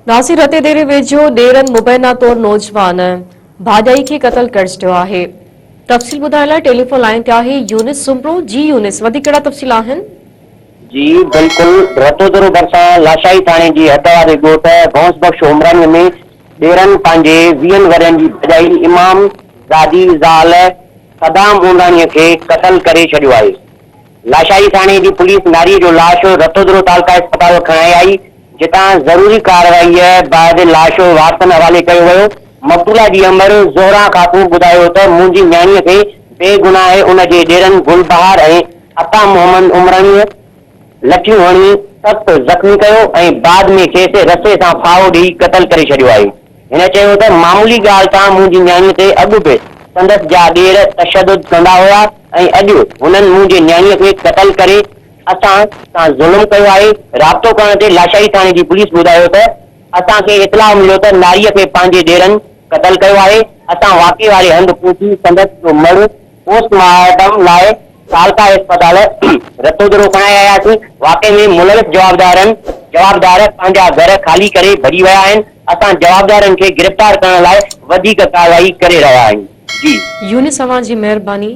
ناصر رتيديري ويجهو ڏيرن مبينا طور نوجوان ڀاڄائي کي قتل ڪري ڇڏيو آهي. تفصيل ٻڌائڻ لاء ٽيليفون لائين تي آهي يونس سومرو جي يونس وڌيڪ ڪهڙا تفصيل آهن؟ جي بلڪل رتوديرو ڀرسان لاشائي ٿاڻي جي حد واري ڳوٺ غوث بخش عمراڻي ۾ ڏيرن پنهنجي ويهن ورهين جي ڀاڄائي امام زادي زال صدام عمراڻي کي قتل ڪري ڇڏيو آهي. لاشاري ٿاڻي جي پوليس ناريء جو لاش رتودرو تعلقه اسپتال کڻائي آئي، جتان ضروري ڪارروائيء بعد لاش وارثن حوالي ڪيو ويو. مقتوله جي امڙ زهران خاتون ٻڌايو ته منهنجي نياڻيء کي بيگناهه ان جي ڏيرن گل بهار ۽ عطا محمد عمراڻيء لٺيون هڻي سخت زخمي ڪيو ۽ بعد ۾ کيس رسي سان ڦاهو ڏئي قتل ڪري ڇڏيو آهي. هن چيو ته معمولي ڳالهه تان منهنجي نياڻيء تي اڳ به سندس جا ڏير تشدد ڪندا هيا ۽ اڄ هنن منهنجي نياڻيء کي قتل ڪري اسان سان ظلم ڪيو آهي. رابطو ڪرڻ تي لاشاري ٿاڻي جي پوليس ٻڌايو ته اسان کي اطلاع مليو ته ناريء کي پنهنجي ڏيرن قتل ڪيو آهي، اسان واقعي واري هنڌ پهچي سندس جو مڙهه پوسٽ مارٽم لاء تعلقه اسپتال رتودرو کڻائي آياسين، واقعي ۾ ملوث جوابدارن جوابدار پنهنجا گهر خالي ڪري ڀڄي ويا آهن، اسان جوابدارن کي گرفتار ڪرڻ لاء وڌيڪ ڪارروائي ڪري رهيا آهيون. جي. يونس اوهان جي مهرباني.